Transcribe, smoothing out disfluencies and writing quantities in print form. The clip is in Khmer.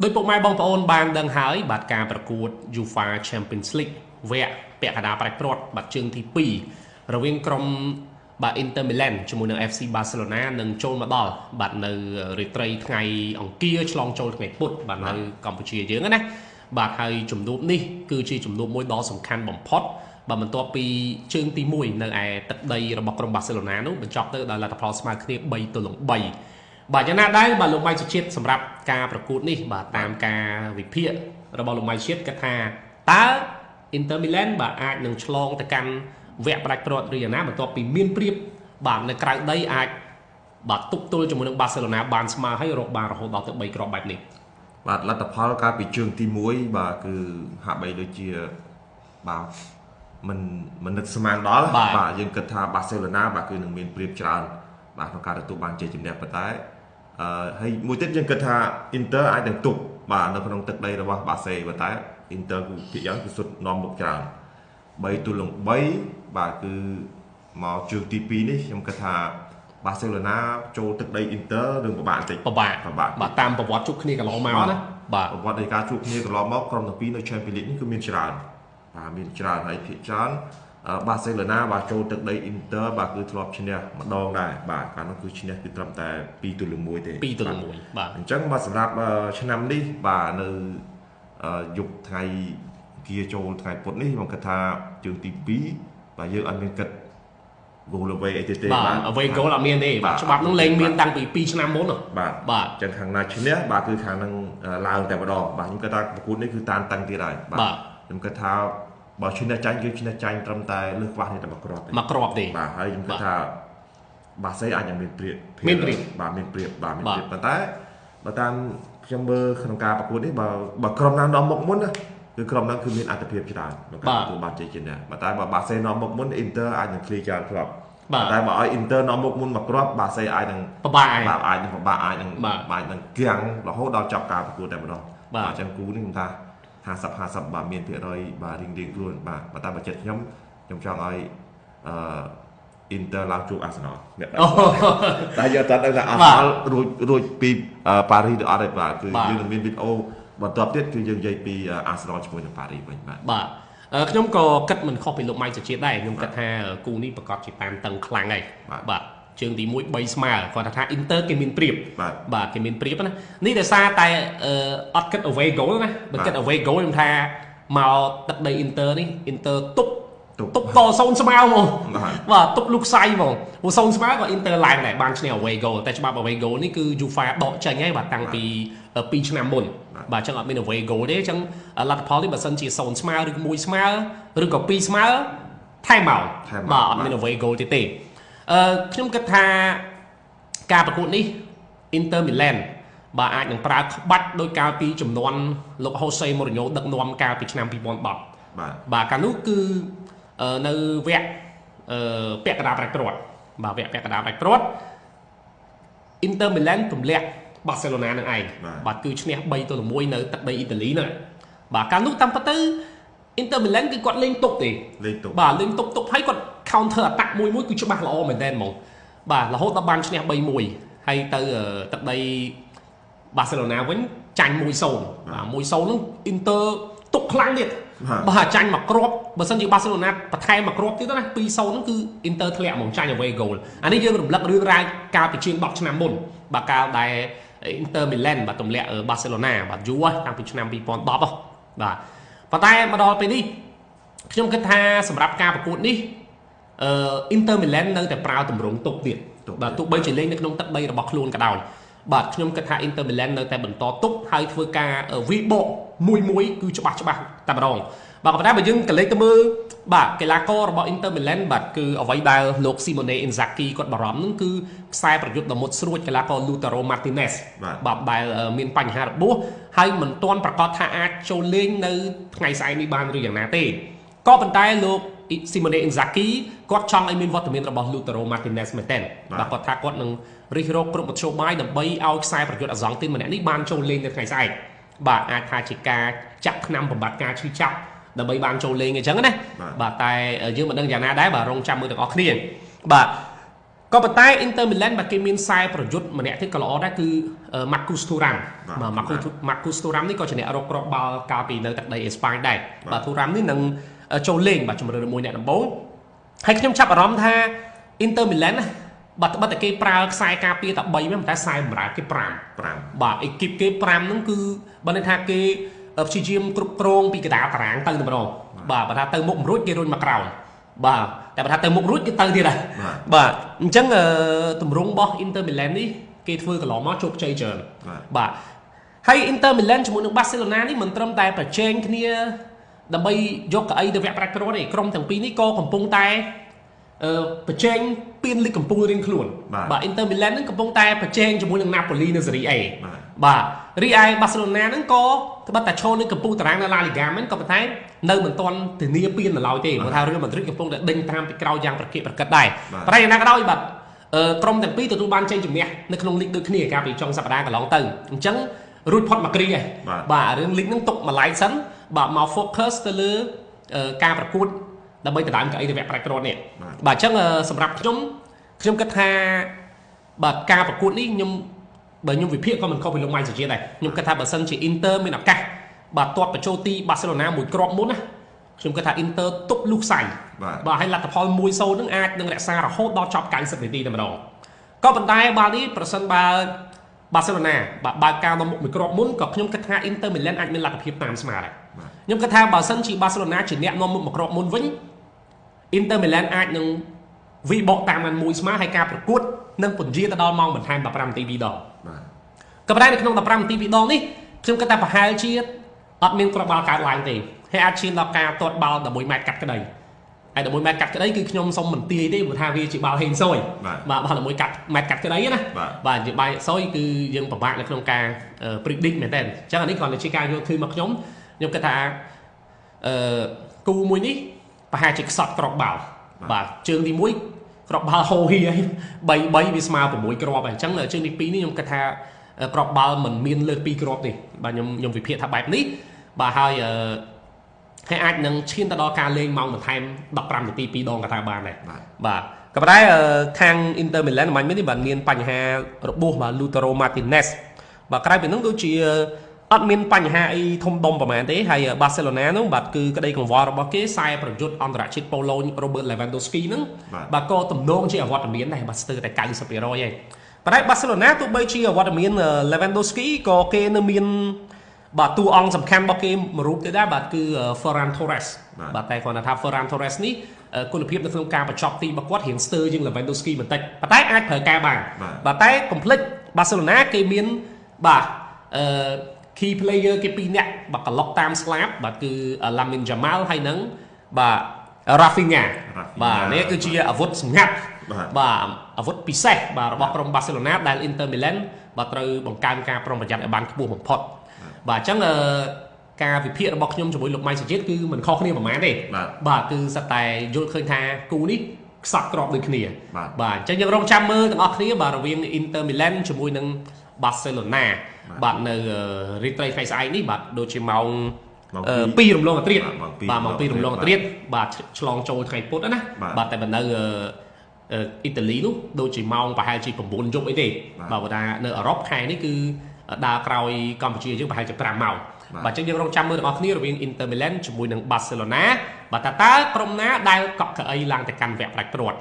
ដោយពុកម៉ែបងប្អូនបានដឹងហើយបាទការប្រកួត UEFA Champions League វគ្គពាក់កណ្ដាលផ្ដាច់ព្រាត់បាទជើងទី2រវាងក្រុមបាទ Inter Milan ជាមួយនឹង FC Barcelona នឹងចូលមកដល់បាទនៅរាត្រីថ្ងៃអង្គារឆ្លងចូលថ្ងៃពុធបាទនៅកម្ពុជាយើងណាបាទហើយជំនួបនេះគឺជាជំនួបមួយដ៏សំខាន់បំផុតបាទបន្ទាប់ពីជើងទី1នៅឯទឹកដីរបស់ក្រុម Barcelona នោះបញ្ចប់ទៅដោយលទ្ធផលស្មើគ្នា3-3បាទយ៉ាងណាដែរបាទលោកម៉ៃសុជាតិសម្រាប់ការប្រកួតនេះបាទតាមការវិភាគរបស់លោកម៉ៃជាតិគាត់ថាតើ Inter Milan បាទអាចនឹងឆ្លងទៅកាន់វគ្គផ្ដាច់ព្រាត់ឬយ៉ាងណាបន្ទាប់ពីមានព្រៀបបាទនៅក្រៅដីអាចបាទទប់ទល់ជាមួយនឹង Barcelona បានស្មើហើយរកបានរហូតដល់ទៅ3គ្រាប់បែបនេះបាទលទ្ធផលកាលពីជើងទី1បាទគឺហាក់បីដូចជាបាទមិននឹកស្មានដល់បាទយើងគិតថា Barcelona បាទគឺនឹងមានព្រៀបច្រើនបាទក្នុងការទទួលបានជ័យជំនះប៉ុន្តែហើយមួយទៀតយើងគិតថា Inter អាចនឹងទប់បាទនៅក្នុងទឹកដីរបស់បាសេប៉ុន្តែ Inter គឺភាគច្រើនគឺសុទ្ធនាំមុខច្រើន3-3បាទគឺមកជើងទី2នេះខ្ញុំគិតថា Barcelona ចូលទឹកដី Inter នឹងពិបាកបន្តិចពិបាកបាទតាមប្រវត្តិជួបគ្នាកន្លងមកណាបាទប្រវត្តិនៃការជួបគ្នាកន្លងមកក្រុមទាំងពីរនៅ Champions League នេះគឺមានច្រើនបាទមានច្រើនហើយភាគច្រើន Barcelona បាទចូលទឹកដី Inter បាទគឺធ្លាប់ឈ្នះម្ដងដែរបាទកាលនោះគឺឈ្នះគឺត្រឹមតែ2-1ទេ2-1បាទអញ្ចឹងបាទសម្រាប់ឆ្នាំនេះបាទនៅយប់ថ្ងៃអង្គារចូលថ្ងៃពុធនេះខ្ញុំគិតថាជើងទី2បាទយើងអត់មានគិត goal away អីទេបាទ away goal អត់មានទេបាទច្បាប់នោះលែងមានតាំងពី2ឆ្នាំមុនបាទបាទអញ្ចឹងខាងណាឈ្នះបាទគឺខាងនឹងឡើងតែម្ដងបាទខ្ញុំគិតថាប្រកួតនេះគឺតានតឹងទៀតហើយបាទខ្ញុំគិតថាបើឈ្នះចាញ់គឺឈ្នះចាញ់ត្រឹមតែលើសខ្វះនេះតែមួយគ្រាប់ទេមួយគ្រាប់ទេបាទហើយខ្ញុំគិតថាបាសេអាចនឹងមានព្រៀបបាទមានព្រៀបបាទមានព្រៀបប៉ុន្តែបើតាមខ្ញុំមើលក្នុងការប្រកួតនេះបើក្រុមណានាំមុខមុនណាគឺក្រុមហ្នឹងគឺមានអត្ថប្រយោជន៍ច្រើនក្នុងការទទួលបានជ័យជំនះប៉ុន្តែបើបាសេនាំមុខមុន Inter អាចនឹងឃ្លីច្រើនគ្រាប់តែបើឲ្យ Inter នាំមុខមុនមួយគ្រាប់បាសេអាចនឹងពិបាកបាទអាចនឹងពិបាកអាចនឹងបាទនឹងគាំងរហូតដល់ចប់ការប្រកួតតែម្ដងបាទអញ្ចឹងគូនេះខ្ញុំថា50 50បាទមានភាគរយបាទរៀងៗខ្លួនបាទប៉ុន្តែបើចិត្តខ្ញុំចង់ឲ្យអឺ Inter ឡើងជួប Arsenal អ្នកតែយកតដឹងថា Arsenal រួចពីប៉ារីសទៅអត់ទេបាទគឺយើងនឹងមានវីដេអូបន្ទាប់ទៀតគឺយើងនិយាយពី Arsenal ជាមួយនឹងប៉ារីសវិញបាទបាទខ្ញុំក៏គិតមិនខុសពីលោកម៉ៃសុជាតិដែរខ្ញុំគិតថាគូនេះប្រកាសជាតានតឹងខ្លាំងហើយបាទជើងទី1 3ស្មើគាត់ថា Inter គេមានព្រៀបបាទគេមានព្រៀបណានេះដោយសារតែអត់គិត away goal ណាបើគិត away goal ខ្ញុំថាមកទឹកដី Inter នេះ Inter ទប់ត0ស្មើហ្មងបាទទប់លុកសៃហ្មងព្រោះ0ស្មើក៏ Inter ឡើងដែរបានឈ្នះ away goal តែច្បាប់ away goal នេះគឺ UEFA ដកចេញហើយបាទតាំងពី2ឆ្នាំមុនបាទអញ្ចឹងអត់មាន away goal ទេអញ្ចឹងលទ្ធផលនេះបើសិនជា0ស្មើឬ1ស្មើឬក៏2ស្មើថែមមកបាទអត់មាន away goal ទេខ្ញុំគិតថាការប្រកួតនេះ Inter Milan បាទអាចនឹងប្រើក្បាច់ដោយកាលពីចំនួនលោក Jose Mourinho ដឹកនាំកាលពីឆ្នាំ2010បាទកាលនោះគឺនៅវគ្គពាក់កណ្ដាលផ្ដាច់ព្រាត់បាទវគ្គពាក់កណ្ដាលផ្ដាច់ព្រាត់ Inter Milan ទម្លាក់ Barcelona នឹងឯងបាទគឺឈ្នះ3-1នៅទឹកដីអ៊ីតាលីហ្នឹងបាទកាលនោះតាមពិតទៅ Inter Milan គឺគាត់លេងទប់ទេបាទលេងទប់ហើយគាត់ counter attack មួយគឺច្បាស់ល្អមែនតើហ្មងបាទរហូតដល់បានឈ្នះ3-1ហើយទៅទឹកដី Barcelona វិញចាញ់1-0បាទ1-0ហ្នឹង Inter ទប់ខ្លាំងទៀតបាទចាញ់មួយគ្រាប់បើសិនជា Barcelona បន្ថែមមួយគ្រាប់ទៀតណា2-0ហ្នឹងគឺ Inter ធ្លាក់ហ្មងចាញ់ away goal អានេះយើងរំលឹករឿងរ៉ាវកាលពីជាង10ឆ្នាំមុនបាទកាលដែល Inter Milan បាទទម្លាក់ Barcelona បាទយូរហើយតាំងពីឆ្នាំ2010បាទប៉ុន្តែមកដល់ពេលនេះខ្ញុំគិតថាសម្រាប់ការប្រកួតនេះInter Milan នៅតែប្រើទម្រង់ទប់ទៀតបាទទោះបីជាលេងនៅក្នុងទឹកដីរបស់ខ្លួនក៏ដោយបាទខ្ញុំគិតថា Inter Milan នៅតែបន្តទប់ហើយធ្វើការវិបកមួយគឺច្បាស់តែម្ដងបាទប៉ុន្តែបើយើងកលេចទៅមើលបាទកីឡាកររបស់ Inter Milan បាទគឺអ្វីដែលលោក Simone Inzaghi គាត់បារម្ភនឹងគឺខ្សែប្រយុទ្ធដ៏មុតស្រួចកីឡាករ Lautaro Martinez បាទដែលមានបញ្ហារបួសហើយមិនទាន់ប្រកាសថាអាចចូលលេងនៅថ្ងៃស្អែកនេះបានឬយ៉ាងណាទេក៏ប៉ុន្តែលោក Simone Inzaghi គាត់ចង់ឲ្យមានវត្តមានរបស់ Lautaro Martinez មែនទែនបាទគាត់ថាគាត់នឹងរិះរកគ្រប់មធ្យោបាយដើម្បីឲ្យខ្សែប្រយុទ្ធអាសង់ទីនម្នាក់នេះបានចូលលេងនៅថ្ងៃស្អែកបាទអាចថាជាការចាក់ថ្នាំបំបត្តិការឈឺចាប់ដើម្បីបានចូលលេងអញ្ចឹងណាបាទតែយើងមិនដឹងយ៉ាងណាដែរបាទរងចាំមើលទាំងអស់គ្នាបាទ ក៏ប៉ុន្តែ Inter Milan បាទគេមានខ្សែប្រយុទ្ធម្នាក់ទៀតក៏ល្អដែរគឺ Marcus Thuram បាទ Marcus Thuram នេះក៏ជាអ្នករកគ្រាប់បាល់កាលពីនៅទឹកដីអេស្ប៉ាញដែរបាទ Thuram នេះនឹងចូលលេងបាទជំរឿនមួយអ្នកដំបូងហើយខ្ញុំចាប់អារម្មណ៍ថា Inter Milan ណាបាទត្បិតតែគេប្រើខ្សែការពារតែ3មែនតែខ្សែបម្រើគេ5បាទអេគីបគេ5ហ្នឹងគឺបើន័យថាគេព្យាយាមគ្រប់គ្រងពីកណ្ដាលតារាងទៅតែម្ដងបាទបើថាទៅមុខមិនរួចគេរុញមកក្រោយបាទតែបើថាទៅមុខរួចគេទៅទៀតដែរបាទអញ្ចឹងទម្រង់របស់ Inter Milan នេះគេធ្វើកន្លងមកជោគជ័យច្រើនបាទហើយ Inter Milan ជាមួយនឹង Barcelona នេះមិនត្រឹមតែប្រជែងគ្នាដើម្បីយកកៅអីទៅវគ្គប្រាច់គ្រាប់ទេក្រុមទាំងពីរនេះក៏កំពុងតែប្រជែងពានលីកកំពូលរៀងខ្លួនបាទ Inter Milan នឹងកំពុងតែប្រជែងជាមួយនឹង Napoli នៅ Serie A បាទរីឯ Barcelona នឹងក៏ត្បិតតែឈរនៅកំពូលតារាងនៅ La Liga មែនក៏ប៉ុន្តែនៅមិនទាន់ធានាពាននៅឡើយទេព្រោះថា Real Madrid កំពុងតែដេញតាមពីក្រោយយ៉ាងប្រកៀកប្រកិតដែរប៉ុន្តែយ៉ាងណាក៏ដោយបាទក្រុមទាំងពីរទទួលបានជ័យជំនះនៅក្នុងលីកដូចគ្នាកាលពីចុងសប្តាហ៍កន្លងទៅអញ្ចឹងរួចផុតមកគ្រីហើយបាទរឿងលីកនឹងទុកម្លាយសិនបាទមក focus ទៅលើការប្រកួតដើម្បីដណ្ដើមកៅអីទៅវគ្គប្រាច់គ្រាប់នេះបាទអញ្ចឹងសម្រាប់ខ្ញុំគិតថាបាទការប្រកួតនេះខ្ញុំបើខ្ញុំវិភាគក៏មិនខុសពីលោកម៉ៃសុជាតិដែរខ្ញុំគិតថាបើសិនជា Inter មានឱកាសបាទទាត់បញ្ចូលទី Barcelona មួយគ្រាប់មុនណាខ្ញុំគិតថា Inter ទប់លុះខ្សែបាទហើយលទ្ធផល 1-0 នឹងអាចនឹងរក្សារហូតដល់ចប់90នាទីតែម្ដងក៏ប៉ុន្តែបាល់នេះប្រសិនបើ Barcelona បាទបើកការនាំមុខមួយគ្រាប់មុនក៏ខ្ញុំគិតថា Inter Milan អាចមានលទ្ធភាពតាមស្មើដែរខ្ញុំគិតថាបើសិនជា Barcelona ជាអ្នកនាំមុខមួយគ្រាប់មុនវិញ Inter Milan អាចនឹងវិបកតាមបានមួយស្មើហើយការប្រកួតនឹងពន្យាទៅដល់ម៉ោងបន្ថែម15នាទី2ដងបាទក៏ប៉ុន្តែនៅក្នុង15នាទី2ដងនេះខ្ញុំគិតថាប្រហែលជាអត់មានគ្រាប់បាល់កើតឡើងទេហើយអាចឈានដល់ការទាត់បាល់11ម៉ែត្រកាត់ក្តីហើយ11ម៉ែត្រកាត់ក្តីគឺខ្ញុំសុំមិនទាយទេព្រោះថាវាជាបាល់ហេងសុយបាទបាល់11កាត់ម៉ែត្រកាត់ក្តីណាបាទជាបាល់សុយគឺយើងពិបាកនៅក្នុងការ predict មែនតើអញ្ចឹងអានេះគ្រាន់តែជាការយល់ឃើញមកខ្ញុំគិតថាគូមួយនេះប្រហែលជាខ្សត់គ្រាប់បាល់បាទជើងទី1គ្រាប់បាល់ហូហៀហើយ3 3វាស្មើ6គ្រាប់ហើយអញ្ចឹងជើងទី2នេះខ្ញុំគិតថាគ្រាប់បាល់មិនមានលើស2គ្រាប់ទេបាទខ្ញុំវិភាគថាបែបនេះបាទហើយហើយអាចនឹងឈានទៅដល់ការលេងម៉ោងបន្ថែម15នាទី2ដងក៏ថាបានដែរបាទក៏ប៉ុន្តែខាង Inter Milan មិនមែននេះបាទមានបញ្ហារបួសបាទ Lautaro Martinez បាទក្រៅពីនោះដូចជាអត់មានបញ្ហាអីធំដុំប្រហែលទេហើយ Barcelona នោះបាទគឺក្តីកង្វល់របស់គេខ្សែប្រយុទ្ធអន្តរជាតិប៉ូឡូញ Robert Lewandowski ហ្នឹងបាទក៏ទំនងជាអវត្តមានដែរបាទស្ទើរតែ 90% ហើយប៉ុន្តែ Barcelona ទោះបីជាអវត្តមាន Lewandowski ក៏គេនៅមានបាទតួអង្គសំខាន់របស់គេមួយរូបទៀតដែរបាទគឺ Ferran Torres បាទតែគ្រាន់តែថា Ferran Torres នេះគុណភាពនៅក្នុងការបញ្ចប់ទីរបស់គាត់រៀងស្ទើរជាង Lewandowski បន្តិចប៉ុន្តែអាចប្រើការបានបាទតែកុំភ្លេច Barcelona គេមានបាទkey player គេ2នាក់បាទក្លុកតាមស្លាបបាទគឺ Lamine Yamal ហើយនឹងបាទ Rafinha បាទនេះគឺជាអាវុធសម្ងាត់បាទអាវុធពិសេសបាទរបស់ក្រុម Barcelona ដែល Inter Milan បាទត្រូវបង្កើនការប្រុងប្រយ័ត្នឲ្យបានខ្ពស់បំផុតបាទអញ្ចឹងការវិភាគរបស់ខ្ញុំជាមួយលោកម៉ៃសុជាតិគឺមិនខុសគ្នាប្រហែលទេបាទគឺសិតតែយល់ឃើញថាគូនេះខ្សត់ក្របដូចគ្នាបាទអញ្ចឹងយើងរងចាំមើលទាំងអស់គ្នាបាទរវាង Inter Milan ជាមួយនឹង Barcelona បាទនៅរាត្រីថ្ងៃស្អែកនេះបាទដូចជាម៉ោង2រំលងអាត្រៀតបាទម៉ោង2រំលងអាត្រៀតបាទឆ្លងចូលថ្ងៃពុធណាបាទតែបើនៅអ៊ីតាលីនោះដូចជាម៉ោងប្រហែលជា9យប់អីទេបាទបើថានៅអឺរ៉ុបខែនេះគឺដើរក្រោយកម្ពុជាយើងប្រហែលជា5ម៉ោងបាទអញ្ចឹងយើងរងចាំមើលទាំងអស់គ្នារវាង Inter Milan ជាមួយនឹង Barcelona បាទតើក្រុមណាដែលកក់កៅអីឡើងទៅកាន់វគ្គផ្ដាច់ព្រាត់